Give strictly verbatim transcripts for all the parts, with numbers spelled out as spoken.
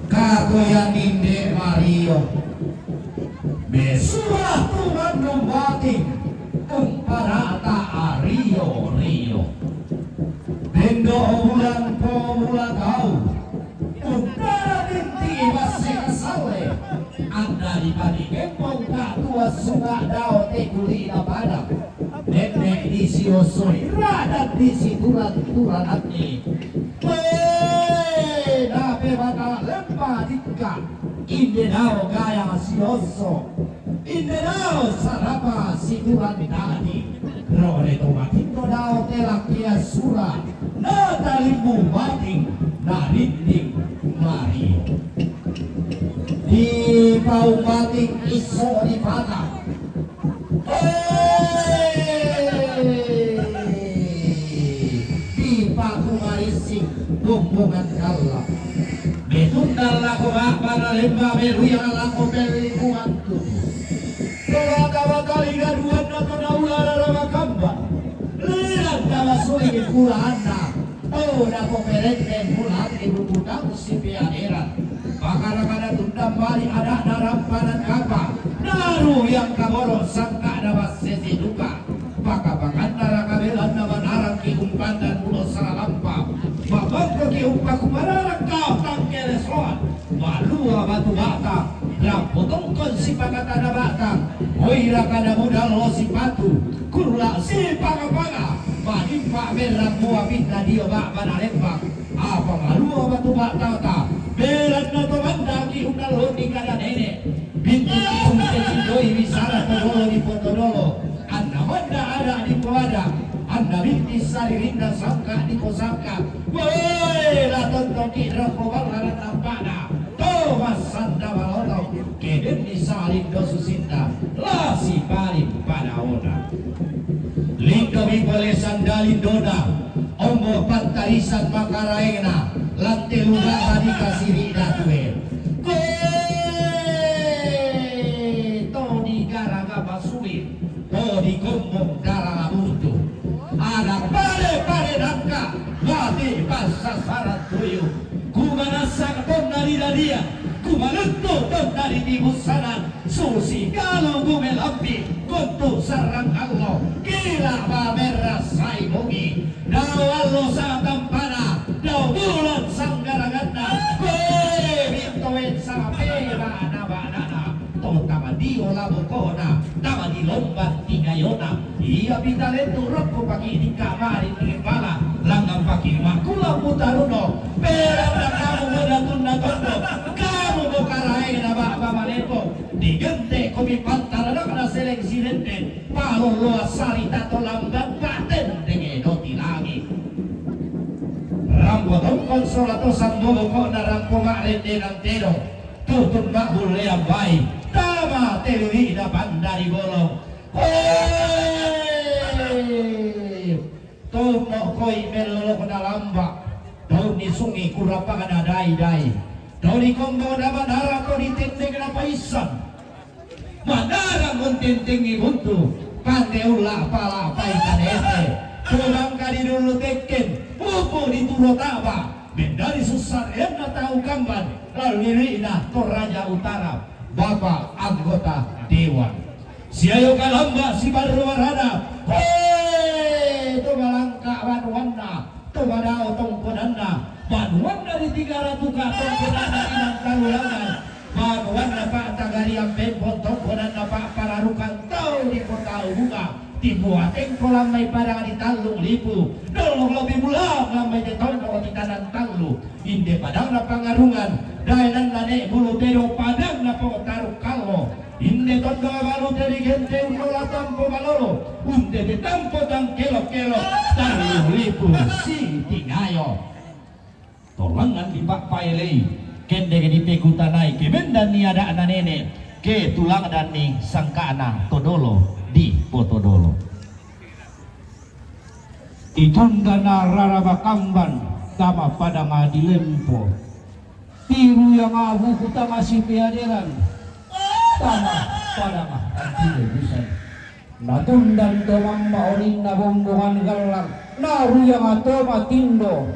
Kakoyan inde Mario. Besurah tuman numbating umparata ario-rio. Bendo bulan pomula tau. Untara binti ibase kasale. Anda di padi kempong ka tua sunga dao tekuli na padang. Nene di siosoi radan di situran-turan ati. Wee, dape mata lempa dikka. Inde dao gaya sioso. Inde dao sarapa situran dadi. Rode to matindo dao telak kia sura. Na talimbu bating na rinding mario. Di paumbating iso di patang. Di paku marising bumbungan kalla. Betundal lako bak bana lemba beruya lako beli kuantu. Tolata batali gaduan na tona ulara rama kamba. Liran kama suling kula anda. Oh, na ko perenden mulak ibu kutamu si pia eran. Pakara-kara tunda mari ada dalam panan kapa. Naru yang kaboro sangka ada basesi duka. Paka-pakan naraka belan nama narang ki umpan dan pulau saralampa. Babangko ki umpa kumararang kau tangkele soan. Malua batu bata. Rampo tongkon si pakatana bata. Oira kana modal lo si patu. Kurula si paka-paka. Manimpa berang mua pinta dio bak bana lembang. Apa malua batu bata ta. Beran na to mandaki undal honi kada nene. Bintu langsung kecindoi wisara todolo di potodolo. Anda manda ada di poada. Anda binti sari rinda sangka di posangka. Woi, la tonton di roko balaran nampada. Tomas sanda baloto. Keden di salindo susinda. La si paling pada ona. Lindo bipole sanda lindona. Ombo pantarisan makaraengna. Lante luga badi kasiri datue. Koe. Toni garaga basuin. Toni gombong dara labuntu. Ada pare-pare nangka. Wati pasasaran tuyu. Kumanasa tonna di dadia. Kumaluntu tonna di tibusanan. Susi kalo gumelambi. Kuntu sarang allo. Kila bamerra sai bongi. Dao allo satampana, dao bulan sanggaraganna, koe bintoen sapeba na banana, to tama dio labokona, tama di lomban tingayona, ia pitaletu rokko paki di kamari di kepala, langan paki makula putaruno, pelang na kamu moda tunna tondo, kamu mokaraena baba malepo, digente komi pantara na seleng sirende, Paloloa sarita to lambang paten denge doti langi. Rambo tongkon sola to sambo bokona rampo mak rende nang tedo. Tutun mak bulean bai. Tama teluri na pandari bolong. Hei! Tomo koi melolok na lamba. Toni sungi kurapang na dai-dai. Toni kombo na manara to di tendek na paisan. Manara montentengi buntu, pande ulla pala pai kanete. Tubang kadi dulu tekken, pupu di turo taba. Mendari susar enna tau kamban, lalu lirina to Raja Utara, Bapak anggota Dewan. Siayo kalamba si baru warana, hei, to malangka banuanna, to madao tongkonanna, banuanna di tiga ratuka tongkonanna inang talulangan, banuanna pa tagariang ben Tongkonan na pa'pararukan tau di potau bunga, tibuateng kolang mai padang di Tallung Lipu, dolok lobi bulang mai te tondok di Tanan Tallu, inde padang na pangarungan, daenan na ne bulu tedo padang na potaru kallo, inde tondok balu teri gente unnola tampo balolo, unde te tampo tang kelo-kelo, Tallung Lipu si tingayo. Tolangan di pa'paelei, kendeke di pekutanai, ke mendan ni ada'na nene, ke tulangdan ni sangka'na todolo di potodolo. Itondana rara makamban tama padanga di lempo. Tiru yang abu kutama si peaderan tama padanga di lebusan. Natundan to mamma oninna bombongan gallang, naru yang atoma tindo.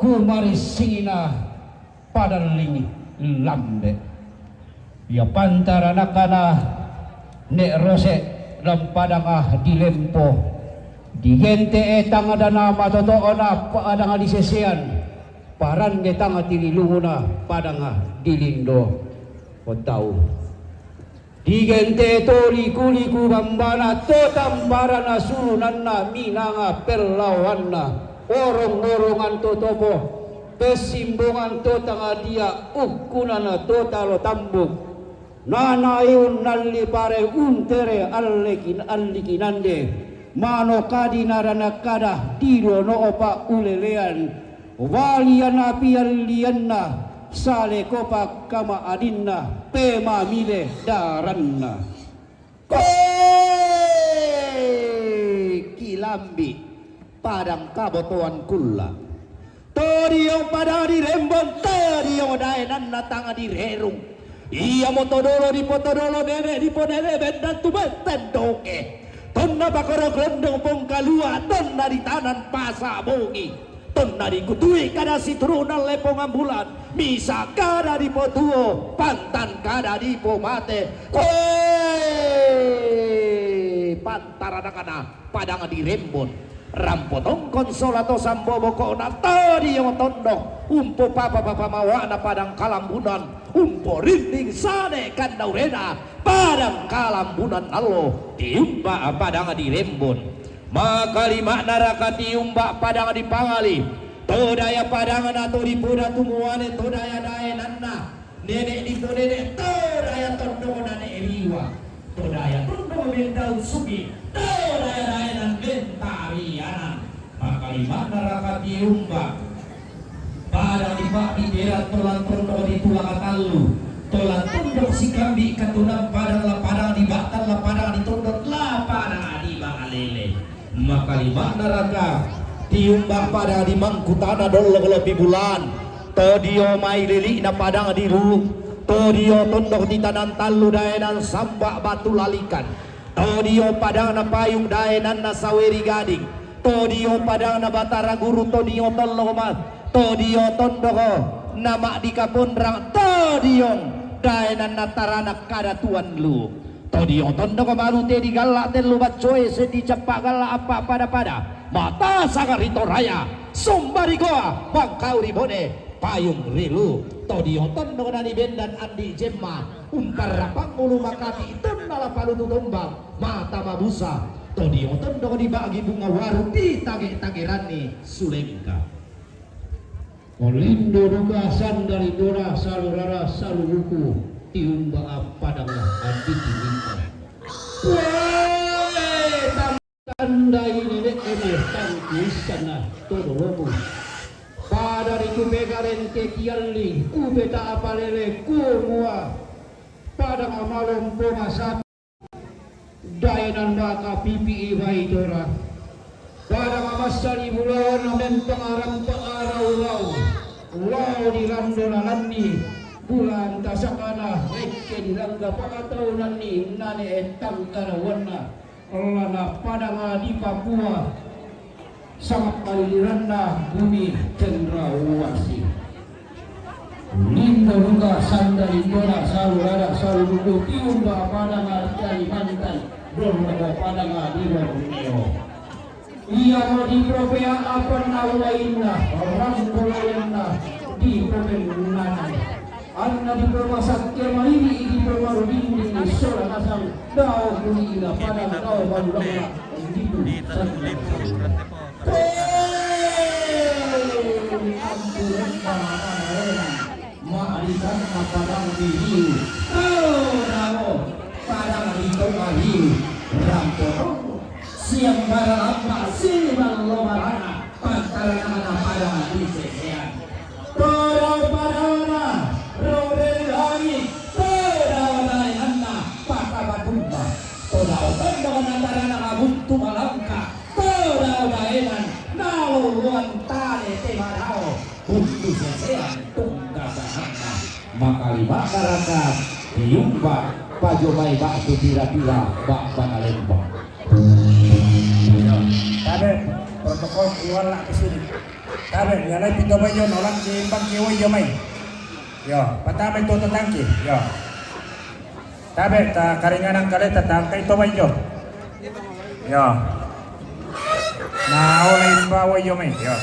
Kumarissina padalling lambe. Ia pantara nakana ne rose lampadanga di lempo. Digente etang dana matoto'ona padanga di sesean. Paranne tang tililunguna padanga di lindo. Potau. Digente to liku-liku bambana to tambarana surunanna minanga pellawanna orong-orongan to topo pessimbongan to tangadia ukkunana to talo tambuk nanaiun nalli pare untere alleki-, allikinande mano kadi narana kada didono opa ulelean Walian api allianna, sale kopa kama adinna, pemamile daranna. Koe kilambi padang kabotoan kulla. Todiong padang di rembon, todiong daenanna tang di rerung. Ia motodolo di potodolo nene di ponene bendan tu benten doke. Tonna pakoro glondong pongkalua, tonna di tanan pasa bongi. Tonna dikutui kada siturunan lepongan bulan, misa kada dipotuo, pantan kada dipomate. Koe pantara nakana padang di rembon. Rampo tongkon sola to sambo bokona todiong tondok. Umpo papa papa mawana padang kalambunan. Umpo rinding sane kandaurena padang kalambunan allo. Tiumba padang di rembon. Makalima'na raka tiumba padang di pangali. To daya padangna to dipoda tumuane to daya daenanna. Nene diponene to daya tondok nane riwa. To daya tondok mendaun sugi. To daya daenan mentarianan. Makalima'na raka tiumba. Padang di pa'biteran tolan tondok di tulaka tallu, tolan tondok sikambi katunan padang la padang di batan la padang di tondok la padang di bangalele. Makalima'na raka tiumba padang di mangkutana dollok lopi bulan, to dio mai lili'na padang di ru, to dio tondok di tanan tallu daenan samba batu lalikan. To dio padangna payung daenanna saweri gading. To dio padangna Batara Guru to dio tollo ma. To dio tondoko nama di kaponrang to dio daenanna taranak kada tuan lu. To dio tondoko malu te di galla tellu baccoe seddi cappa galla appa pada-pada. Mata sangari toraya. Somba di goa mangkau ri bone. Payung rilu, to dio tondok nani bendan andi jemma, umparra pangulu makati tonna la palutu tombang, mata mabusa, to dio tondok di bagi bunga waru di tage-tageranni sulengka. Olindo duka sandali dora salu rara salu buku tiumba appadanga andi timinta. Wale Tandai nene'e tangkisana to dolomu. Pada ritu pegarente kialli, kupeta apalele kumua. Pada mamalompo masapi. Daenan maka pipi'i baitora. Pada mamassali bulawana mempengarampa arau-rau. Lao di rando lalanni. Bulan tasakana rekke di langga pakataunanni nane ettangkana wanna. Lana padanga di Papua, sangat aliranna bumi cendrawasih. Lindo duka sanda lindona salu rada salu duku tiumba padanga di Kalimantan, dormo padanga di Borneo. Ia mau dipropea apa nawa inna, orang polayanna di pemenangan. Anna diplomasakke mairi diplomasakke Sola nasang dao kuli ila padang dao baru dao la. Gitu. Hei, ampun, ma'arisan na padang di hiu. Dao, dao, padang di tonga hiu. Rampo, siang bara lamba, siang lo barana. Pantaran na padang di sesean. Todao padana, rorel langit, todao daenanna, pakabatumba, todao tondok na tarana kabuntu malangka, todao daenan, naloloan tane te madao, buntu sesean tunggasanganna, makalimbak naraka, tiumba, pajomai batu pira-pira, bak bana lembang. Yo, tabe, protokol keluar lah ke sini. Tabe, nyalai pito bajo nolak ke bangke woi jo mai. Yo, patame to tatangke. Yo. Tabe, ta karinganan kale tatangkai to bajo. Yo. Nah, oleh imba woi jo mai. Yo.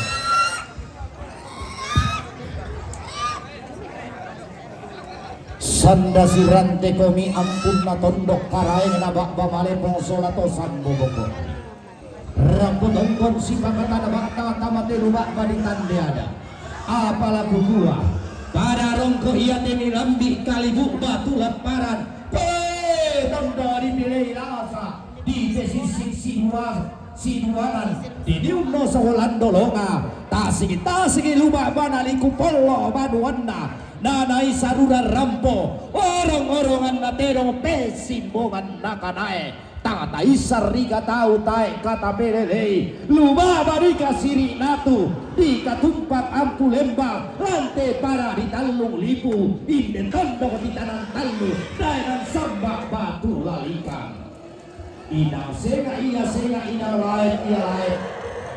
Sanda sirante komi ampun na tondok karaeng na bak bamale pong sola to sambo boko. Rampo tongkon sipakatana bak tama-tama telu bak badi tande ada. Apala kukua. Pada rongko ia teni lambi kalibuk batu laparan. Pe tondo dipilei lasa. Di pesisik siduanan. Siduanan. Di diunno soholan dolonga. Tasigi-tasigi lubak bana liku pollo banuanna. Nanai saruran rampo. Orang-orongan na tedong pesimbongan nakanae. Tataisar riga tau tae kata pelelei. Lubaba dika siri natu. Dika tumpak ampu lembang. Lante pada di tallung lipu. Inden tondok di tanang tallu. Daenan samba batu lalikang. Ina senga ia senga ina lae ia lae.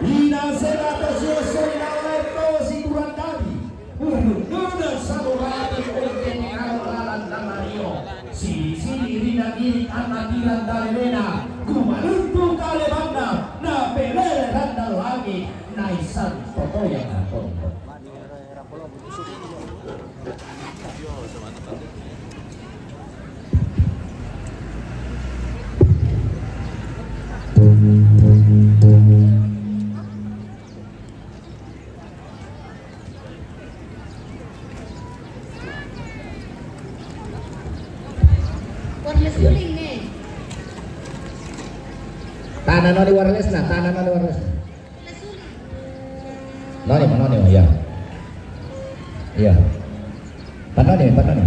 Ina senga to sioso ina lae to si turang dadi. Urut-urut satu lagi untuk kami kalau lalan nama Rio. Sini-sini rina diri anak tiran dari Lena. Kumaluntu kale banda. Na pelele randa lagi. Naisan totoya na tondo. Wireless suling, eh. Tanah noni wireless na, tanah noni wireless na. Noni ma, noni ma, iya. Iya. Panoni, panoni.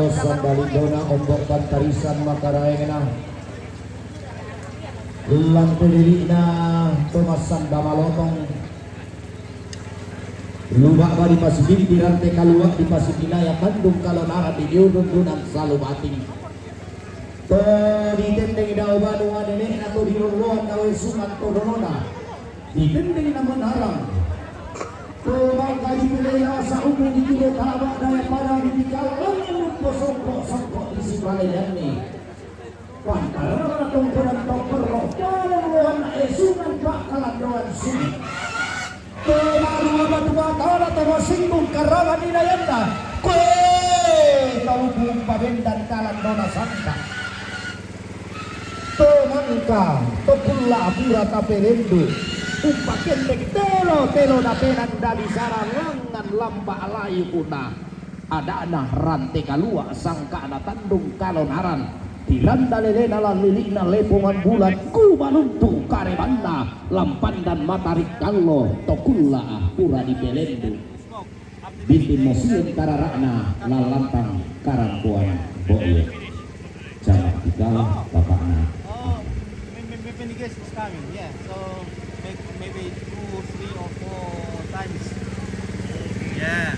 Sandalindona ombok pantarisan makaraengna. Lante dili'na to massanda malotong. Luba'ba dipasibimbi rante kalua' dipasikinaya tandung kalonaran di diudun-dunan salu bating. To ditendeng dao banua nene'na to diloloan dao esungan to donona. Ditendeng na menarang. To mangkaji pelei lasa umu di kilo taba daya pada di kalangan posongko-songko di sibaleyanni. Pantarana tongkonan tongkorro, dalam rohanna esungan pa'kalandoan suli. To marua batu batara to masinggung karangan inayanna. Koe, tau umpabendan kalandona santa. To mangka, to kulla pura tapelendu. Umpakendek telo-telo dapenan dadi saralangan lamba layukuna. Ada'na rante kalua' sangka'na tandung kalonaran, tiranda lelena lan lili'na lepongan bulan, kumaluntu karebanna lampandan matarik kallo to kulla' pura dipelendu. Bintin mosien karara'na lan lantang karampoan bo'yo. Sama kita bapakna. Oh, maybe, maybe the guest is coming, yeah. So may-, maybe two, three or four times. Yeah.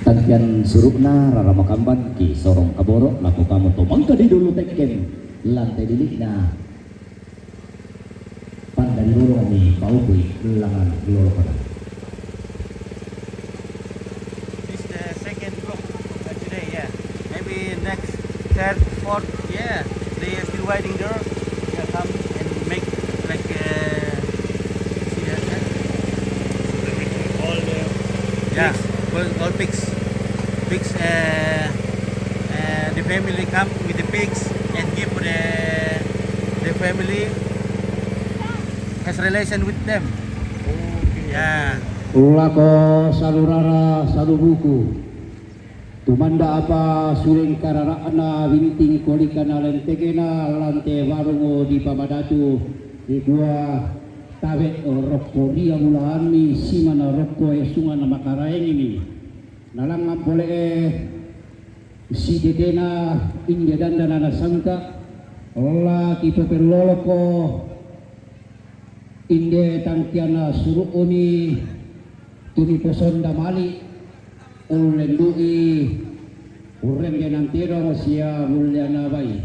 Tangkian suru'na rara makamban ki sorong kaboro' lako kamo to mangka di dulu tekken lante dili'na. Panda di lolong ni paupui langan lolokona. This the second group, uh, today, yeah. Maybe next third, fourth, yeah. They are still waiting there. Yeah, come and make like, uh, see that, yeah. All the, yeah, all, all pigs. Pigs, uh, uh, the family come with the pigs and give the, the family has relation with them. Okay. Yeah. Lako salurara salubuku. Tumanda apa suleng karara'na binting kolikana lentegena lante barungo di pamadatu, dikua tabe' rokko ria mulaanni simana rokko esungan makaraengimi. Nalangngan pole'e sitetena inde dandana nasangka, la kipopelloloko inde tangkiana suru'umi tu miposonda mali', ullendu'i urrenggenang tedong sia mulliana bai.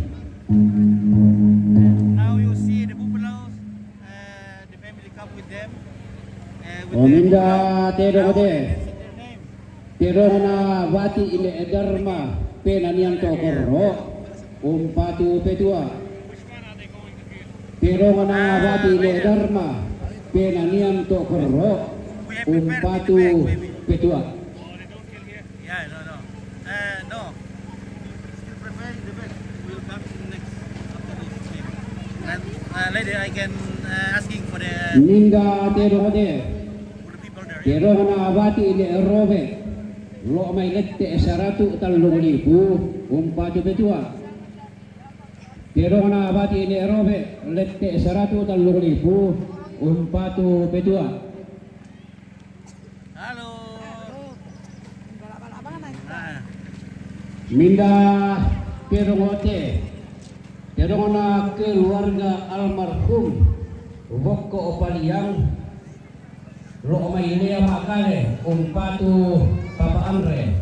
Now you see the buffaloes, uh, the family come with them, uh, with the buffalo. Ominda tedong te. Now you can see their name. Tedongna bati' ile Darma, penanian to korro, umpatu petua. Tedongna bati' ile Darma, penanian to korro, umpatu petua. Yeah, no, no. Uh, no. Still preparing the best. We'll come in next after this. And, uh, later I can, uh, asking for the, ninda tedong te. Tedongna bati' ile Robe, lo' mai lette' saratu' tallung lipu, umpatu petua. Tedongna bati' ile Robe, lette' saratu' tallung lipu, umpatu petua. Halo. Minda tedong te, tedongna keluarga almarhum Bokko Opaliang, lo' mai lea makale, umpatu Papa Anre.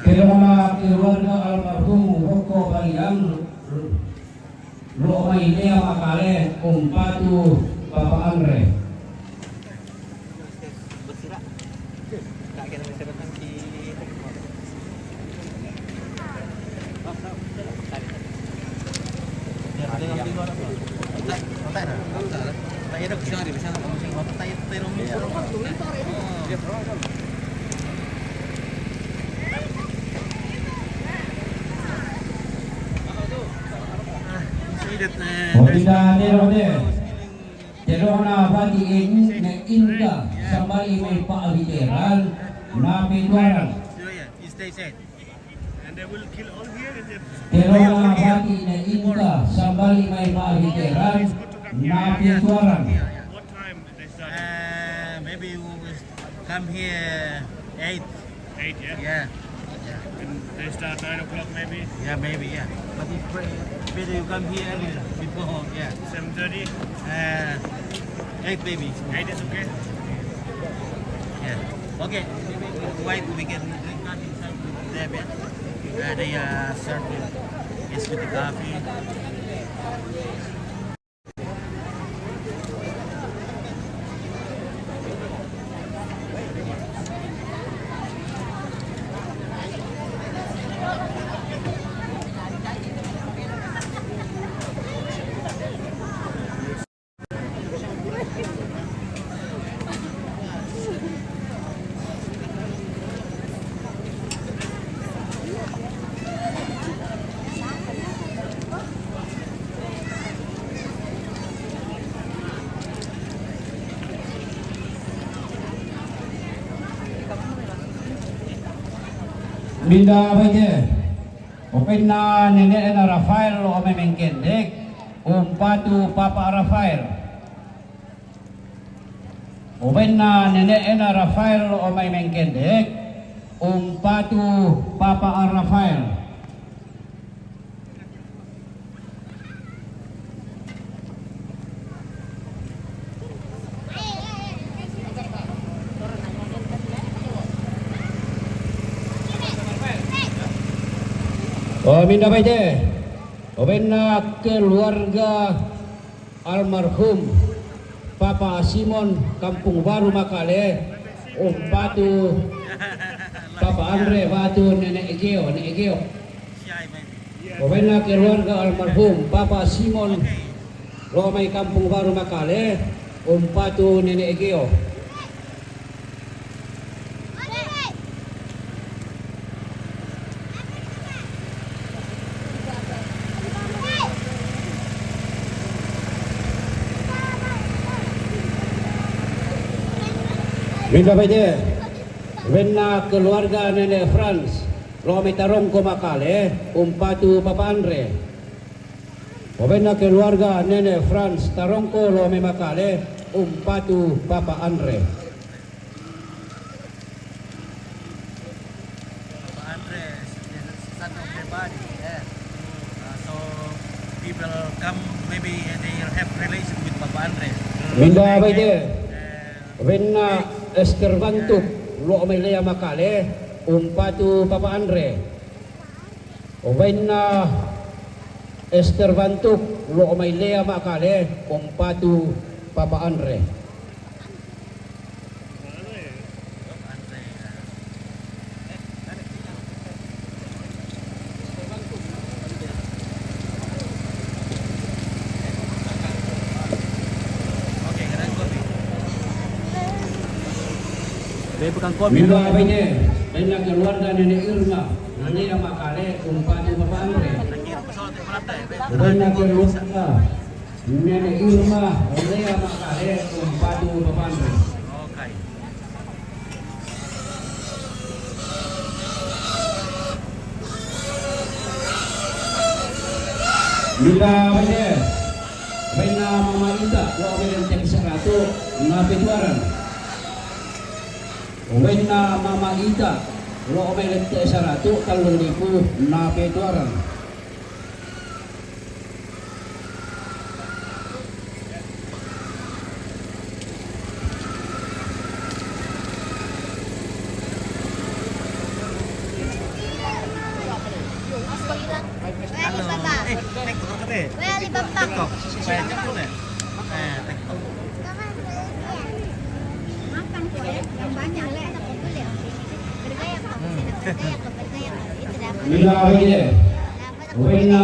Tedongna keluarga almarhum Bokko Opaliang, lo' mai lea makale, umpatu Papa Anre. Tedongna bati' ne Inka sambali mai pa'biteran, napetuaran. Tedongna bati' ne Inka sambali mai pa'biteran, napetuaran. Uh, maybe we will I'm here eight. Eight, yeah? Yeah. Yeah. And they start nine o'clock maybe? Yeah, maybe, yeah. But it's pre- better you come here earlier before, yeah. Seven thirty? Uh, eight maybe. Eight is okay? Yeah. Okay. Wait, we can drink coffee inside with them, yeah? Uh, they are serving us with the coffee. Minda baje. Obenna nene'na Rafael lo' mai Mengkendek, umpatu Papa Rafael. Obenna nene'na Rafael lo' mai Mengkendek, umpatu Papa Rafael. Oh, minda baje. Obenna keluarga almarhum Papa Simon Kampung Baru Makale, umpatu Papa Andre ba'tu Nenek Geo, Nenek Geo. Obenna keluarga almarhum Papa Simon lo' mai Kampung Baru Makale, umpatu Nenek Geo. Minda baje. Obenna keluarga Nenek Franz lo' mai Tarongko Makale, umpatu Papa Andre. Obenna keluarga Nenek Franz Tarongko lo' mai Makale, umpatu Papa Andre. Papa Andre is the son of the body, yeah. Uh, so people come, maybe they will have relation with Papa Andre. Minda baje. Obenna Esther Bantuk lo' mai Lea Makale, umpatu Papa Andre. Obenna Esther Bantuk lo' mai Lea Makale, umpatu Papa Andre. Minda baje. Obenna keluarga Nenek Irma lo' mai Makale, umpatu Papa Andre. Obenna keluarga Nenek Irma lo' mai Makale, umpatu Papa Andre. Minda baje. Obenna Mama Ita lo' mai Lenteng Saratu, nape tuaran. Obenna Mama Ita lo' mai Lenteng Saratu, tellu lipu, nape tuaran. Halo. Eh, TikTok, TikTok. Saya cek dulu ya. Eh, TikTok. Makan kue yang banyak, Le. Bergaya, Pak. Hmm. Bergaya, Pak. Bergaya, Pak. Itu dah. Minda baje. Obenna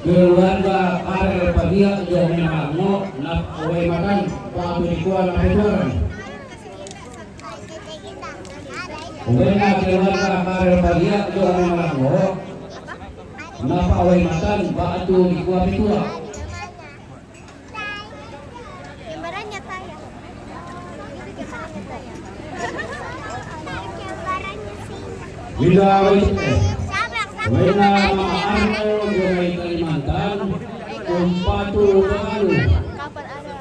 keluarga Karel Padia lo' mai Malango, napawae matan ba'tu dikua nape tuaran. Obenna keluarga Karel Padia lo' mai Malango, napawae matan ba'tu dikua pe tua. Gambarannya tayang. Itu gambarannya tayang. Gambarannya sih. Minda baje. Sabar, sabar, Obenna sabar. Mama Arno lo' mai Kalimantan, umpatu Papa Anu. Kapan ada?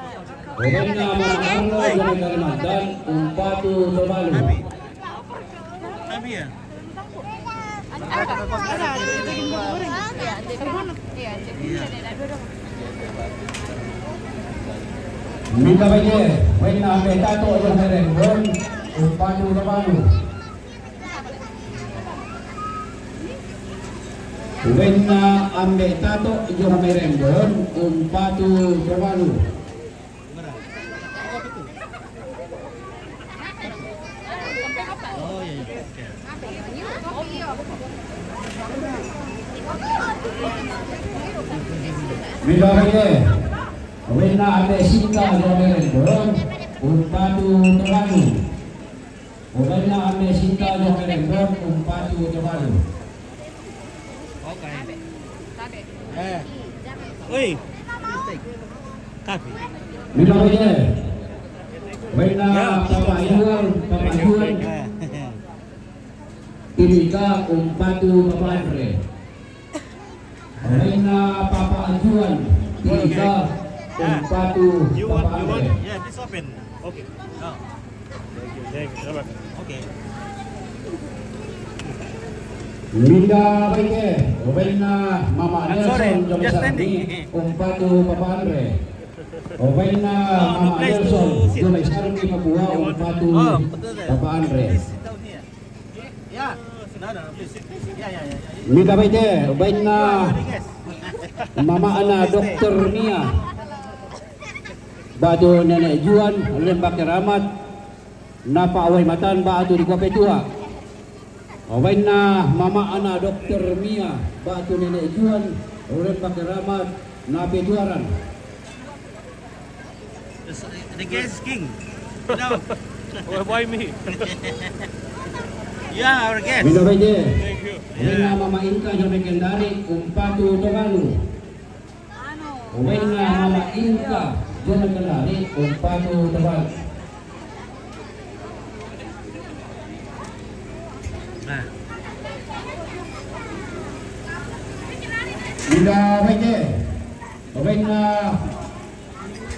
Obenna Mama Arlo, Jomai Kalimantan, umpatu tobalu. Mita baike, obenna Ambe Tato, Jomai Rembon, umpatu tobalu. Obenna Ambe Tato, Jomai Rembon, umpatu tobalu. Mita baike, obenna Ambe Sinta, Jomai Rembon, umpatu tobalu. Obenna Ambe Sinta, Jomai Rembon, umpatu tobalu. Okay. Eh. Oi. Kapi. Mita baike, obenna Papa Juan, Papa Juan. Timika, umpatu Papa Andre. Obenna Papa Juan, Timika, umpatu Papa Andre. Yeah, this open. Okay. Oh. Thank you. Thank you so much. Okay. Mita baike, obenna Mama Nelson, Jomai Sarmi, umpatu Papa Andre. Obenna Mama Nelson, Jomai Sarmi, Papua, umpatu Papa Andre. Mita baike, obenna Mama ana Dokter Mia, batu Nenek Juan, Lembah Keramat, Napa Wai Matan, batu di Kopetua. Obenna Mama ana Dokter Mia, batu Nenek Juan, Lembah Keramat, Nape Tuaran. The guest is king. No. Why me? Yeah, our guest. Mita baike. Thank you. Obenna Mama Inka, Jomai Kendari, umpatu tobalu. Obenna Mama Inka, Jomai Kendari, umpatu tobalu. Nah. Mita baike, obenna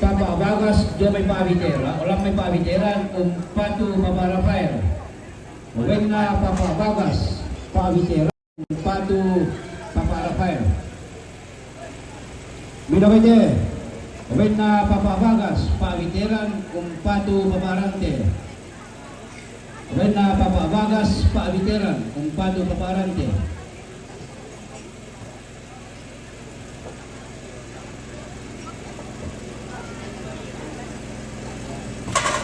Papa Bagas, Jomai Pabitera, olang mai Pabiteran, umpatu Papa Rafael. Obenna Papa Bagas, Pabitera, umpatu Papa Rafael. Mita baike, obenna Papa Bagas, Pabiteran, umpatu Papa Rante. Obenna Papa Bagas, Pabiteran, umpatu Papa Rante.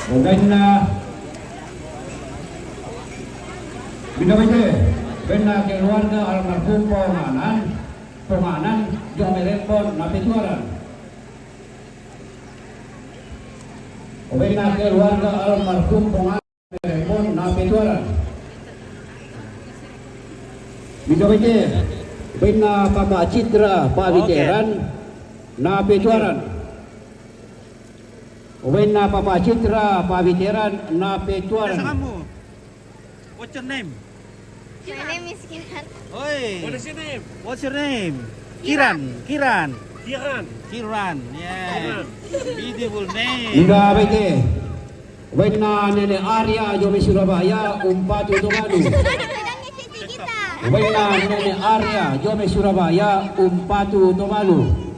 Obenna, mita baike, obenna keluarga almarhum Ponganan, Ponganan, Jomai Rembon, Nape Tuaran. Obenna keluarga almarhum Ponganan, Rembon, Nape Tuaran. Mita baike, obenna Papa Citra, Pabiteran, Nape Tuaran. Obenna Papa Citra, Pabiteran, Nape Tuaran. What's your name? My name is Kiran. Oi. What is your name? What's your name? Kiran. Kiran. Kiran. Kiran. Yeah. Beautiful name. Mita baike, obenna Nenek Arya, Jomai Surabaya, umpatu tobalu. Obenna Nenek Arya, Jomai Surabaya, umpatu tobalu.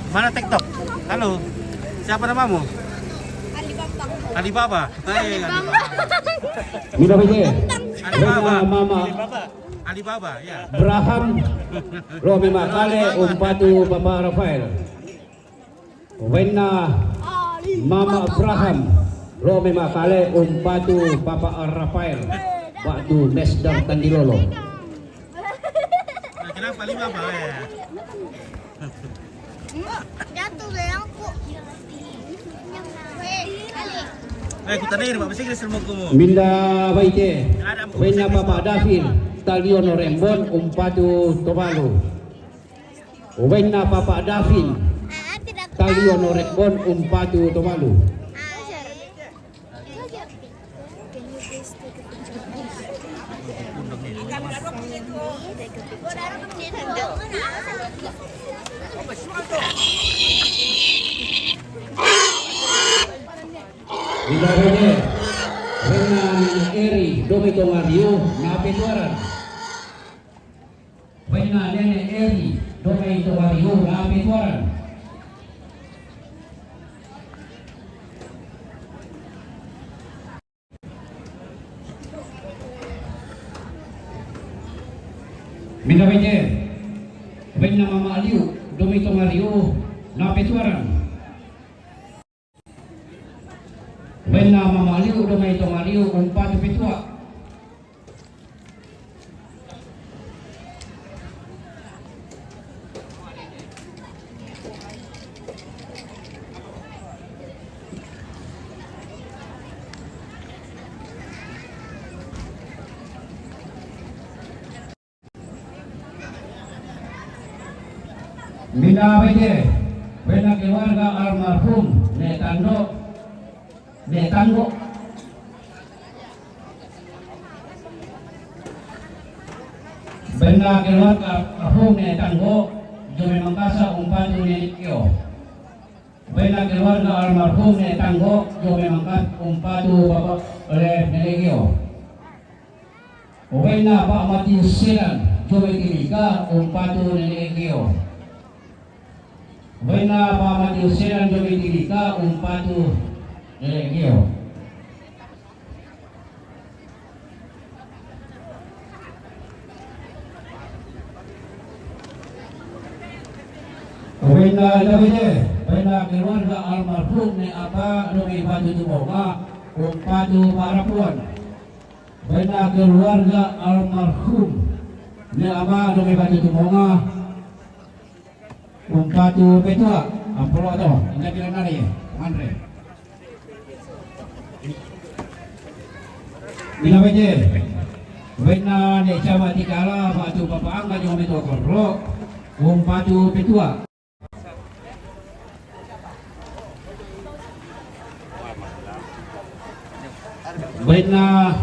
Mana TikTok? Halo. Siapa namamu? Alibaba. Alibaba. Hai, Alibaba. Mita baike. Alibaba. Obenna Mama Alibaba, ya. Abraham, ro mai Makale, umpatu Papa Rafael. Obenna Mama Abraham, ro mai Makale, umpatu Papa Rafael, batu Mesdar Tandilolo. Nah, kenapa lima, Pak? Eh. Jatuh deh aku. Eh, kita nih, Pak, mesti kita semua kumu. Mita baike, obenna Papa David, Taliono Rembon, umpatu tobalu. Obenna Papa David, Taliono Rembon, umpatu tobalu. Ikan gadok di situ. Ida bede, wena nene Eri, domi tonga riu, na petuaran. Wena nene Eri, domi tonga riu, na petuaran. Mina bede, wena mama Aliu, domi tonga riu, na petuaran. Wena mama Aliu, domi tonga riu, umpatu petua. Mina bede, wena keluarga almarhum, ne tando, ne tando. Wena keluarga almarhum, ne tando, jo me mangkasa umpatu ne kio. Wena keluarga almarhum ne tando, jo me mangkasa umpatu bapa le ne kio. Wena Pak Matius Sedan, jo me timika, umpatu nene Egeo. Wena Pak Matius Sedan, jo me timika, umpatu nene Egeo. Wena ida bede, wena keluarga almarhum ne apa, domi batu tubonga, umpatu parapuan. Wena keluarga almarhum ne ama, domi batu tubonga, umpatu petua. Ampolo to, inda bilang nari, Andre. Mina bede, wena ne cama tikala, batu bapa angga jo me tokoro, umpatu petua. Bainna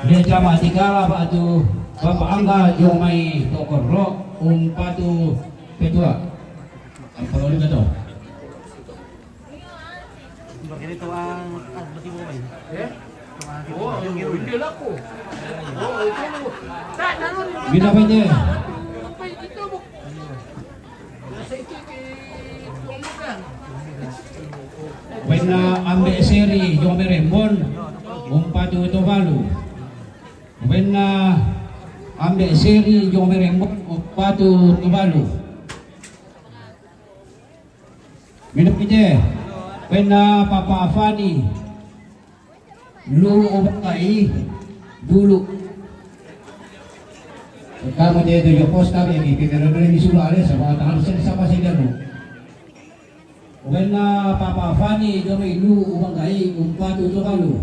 gereja matikala batu bapa angga jo mai tokoro umpatu petua. Ampalo ni beto. Mina bete. Bainna ambe seri jo merembon umpatu tobalu. Bainna ambe seri jo merembon umpatu tobalu. Mina bete. Bainna papa Fani. Lu ubakai dulu. Kamu dia tu jo pos kami ni, kita ada beri sudah ada sama tahan sen sama sih kamu. Bainna papa Fani jo mai lu ubakai umpatu tobalu.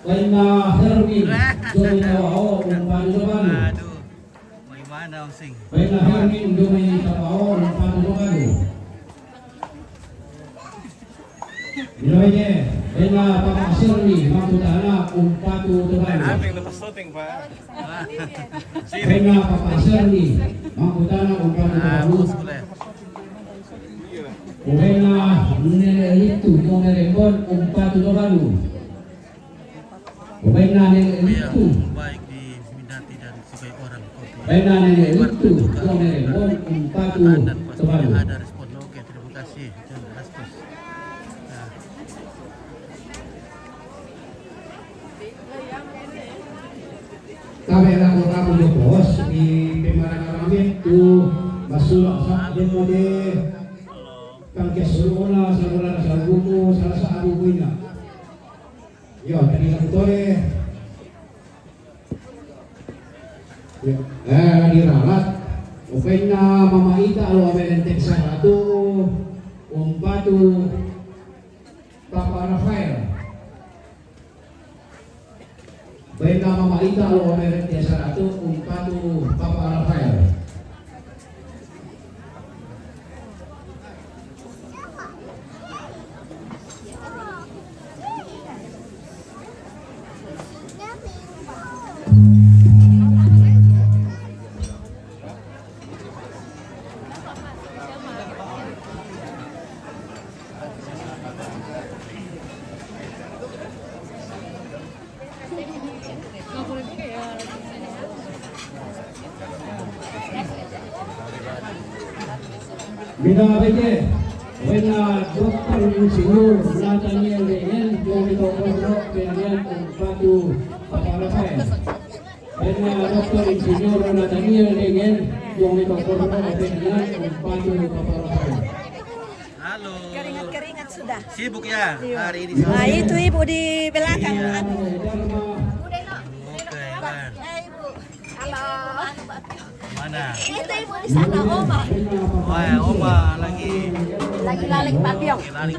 Bainna Hermin jo mai tawao umpatu tobalu. Aduh. Bagaimana, Om Sing? Bainna Hermin jo mai tawao umpatu tobalu. Mina bete, bainna papa Serni mangkutana umpatu tobalu. Apa yang lepas syuting, Pak? Bainna papa Serni mangkutana umpatu tobalu. Bainna nene Litu jo merembon umpatu tobalu. Bainna nene Litu. Baik diminati dan sebagai orang kopi. Bainna nene Litu jo merembon umpatu tobalu. Ada respon. Oke, terima kasih. Tabe la kota mo jo pos di pemara kami tu basula sa de mode tangke sulu ona saudara saudara salah sa abu buina. Yo, tadi la kutore. Eh, diralat. Upaina mama ita alo amelenteng saratu umpatu Papa Rafael. Upaina mama ita alo amelenteng saratu umpatu Papa Rafael. Bida bete, wena Doktor Insinyur Nathaniel Dengel, Jomito Korno, Pelian Umpatu Papa Rafael. Wena Doktor Insinyur Nathaniel Dengel, Jomito Korno, Pelian Umpatu Papa Rafael. Halo. Keringat-keringat sudah. Sibuk ya hari ini. Nah, itu ibu di belakang. Iya. Anu. Oke, Bang. Eh, ibu. Halo. Mana? Itu ibu di sana, Oma. Wah, Oma lagi Lagi lalik papiong. lari.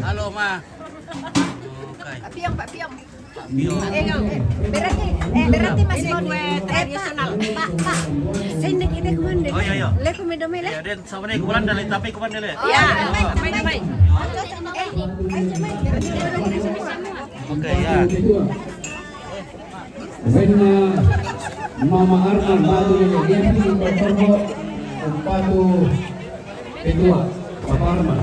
Halo, Ma. Oke. Papiong, papiong. Yo. Eh, enggak, eh, berarti, eh, berarti masih mau kue tradisional. Pak, Pak. Sini kita kemana? Oh, iya, iya. Leko medo mele. Ya, den sama nih, kumanan dale, tapi kumanan dale. Ya, mai, mai, mai. Oke, ya. Wena Mama Arna, Batu Yenti, Korno, Umpatu Petua, Papa Arna.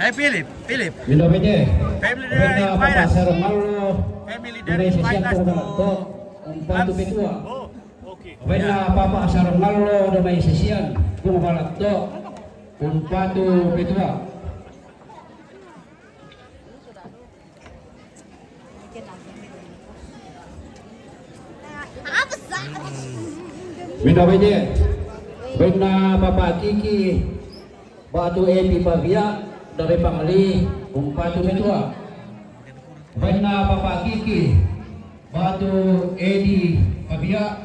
Hey, Philip, Philip. Mindo bete. Family Wena invite Papa us. Sarong Ngallo. Family Dore invite sesian us to to Umpatu Petua. Oh, okay. Wena Papa Sarong Ngallo, Dore sesian to Umpatu Petua. Mindo bete. Wena Papa Kiki, Batu Epi Pavia, Dore Pangali, Umpatu Petua. Wena Papa Kiki, Batu Edi Pavia,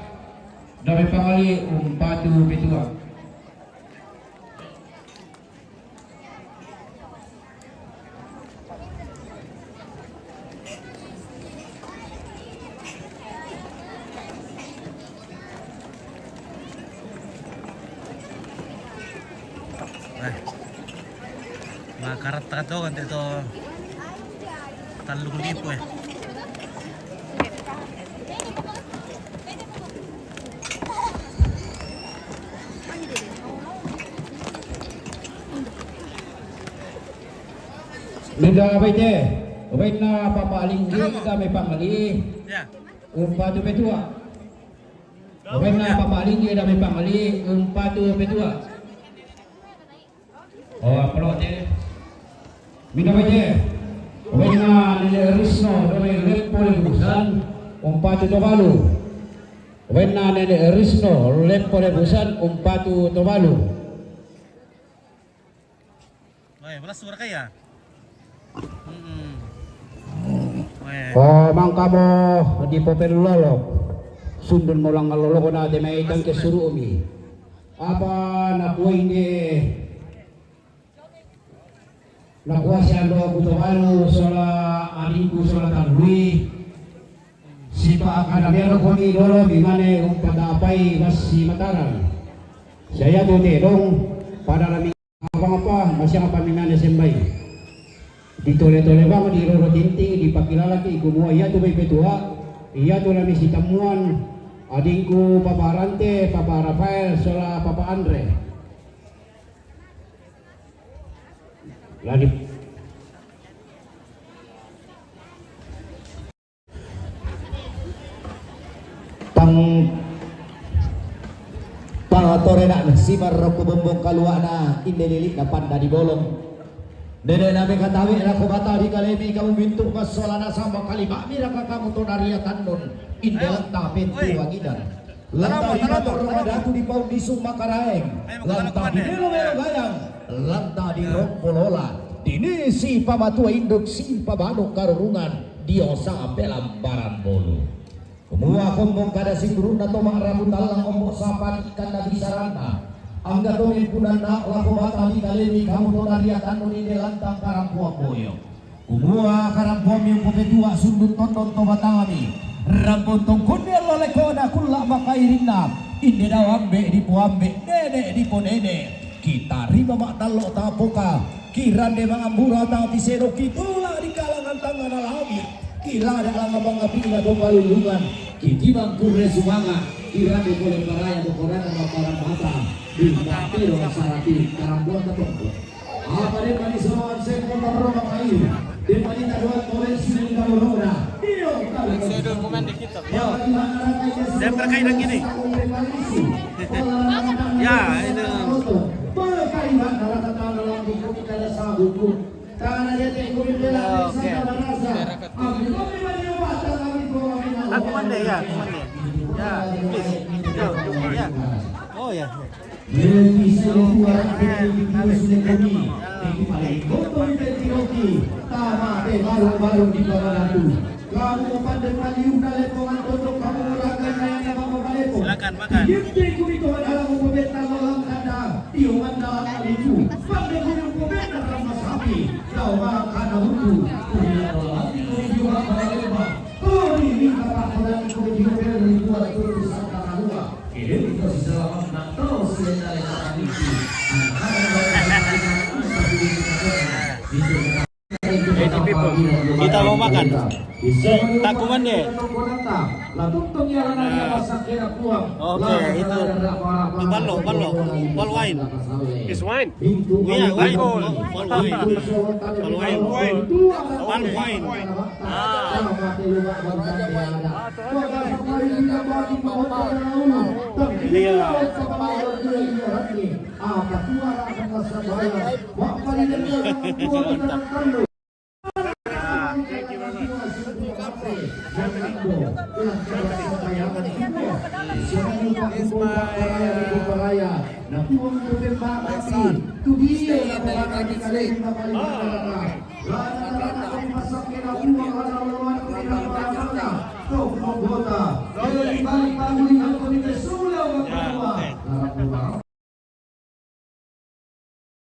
Dore Pangali, Umpatu Petua. Eh. Makarat-karat to kan to. Talung lipo eh. Mindo bete. Wena Papa Linggi, Dame Pangali, Ya. Umpatu Petua. Wena Papa Linggi, Dame Pangali, Umpatu Petua. Oh, upload eh. Mindo bete. Wena Nene Risno, Dame Leppo Lebusan, Umpatu Tobalu. Wena Nene Risno, Leppo Lebusan, Umpatu Tobalu. Weh, belas suara kaya. Hmm. Weh. Oh, mangkamo di popel lolo. Sundun molang lolo kona de mai tangke suru umi. Apa nakuai ne? Nakuasi ando aku Tobalu sola adingku sola Tanbui. Sipa akana mero koni dolo mimane umpata apai massi Mataram. Saya tu tedong pada lami apa-apa masih apa mimane sembai. Ditole-tole bang di roro tinting dipakilalaki kumua iya tu bai petua, iya tu lami sitamuan adingku Papa Rante, Papa Rafael, sola Papa Andre. Lagi tang pang torena sibar ku bombong kaluana inde lili na panda di bolong. Dede nami katawi na kubata di kalemi kamu bintu masola na sama kalima mira kakamu tonaria tandon inde lenta pintu wangidan. Lanta di Batur Madatu di Paundisung Makaraeng. Lanta di Melo Melo Gayang. Lanta di Rompolola. Dini si pamatua induk si pabanu karurungan diosa pelambaran bolu. Kumua kombong kada situru'na to ma'rabu tallang ombo' sapa ikan na bisaranna. Angga to mempunanna lako mata di kalemi kamu to nariatannu ninde lantang karampoang boyo. Kumua karampoammi umpopetua sundun tondon to batangami. Rambon tongkonni allo lekona kulla' makairinna. Inde dao ambe' dipoambe', nene' diponene'. Kitarima ma'tallo tapoka, kirande ma'ambura tau tisedo, kitula' di kalangan tangngana langi', kilada' langnga pangapi'na to palulungan, kitimang kurre sumanga', kirande pole paraya to kodana mapparan mata, di ma'tero sarati karambuan tatongko. Apa den mani soroan sempo tarro makair, den mani tadoan tole sining kamorona. Dio, tadoan. Saya dulu komen dikit, Sob. Yo. Saya berkaitan gini. Ya, itu. Oke. Aku mande ya, aku mande. Ya, please. Yo, ya. Oh ya. Silakan makan. Beautiful people, kita mau makan. Tak kuman deh. Oke, itu. Ballo, ballo. Ballo wine. It's wine. Yeah, wine. Ballo wine. Ballo wine. Ballo wine. Ah. Iya.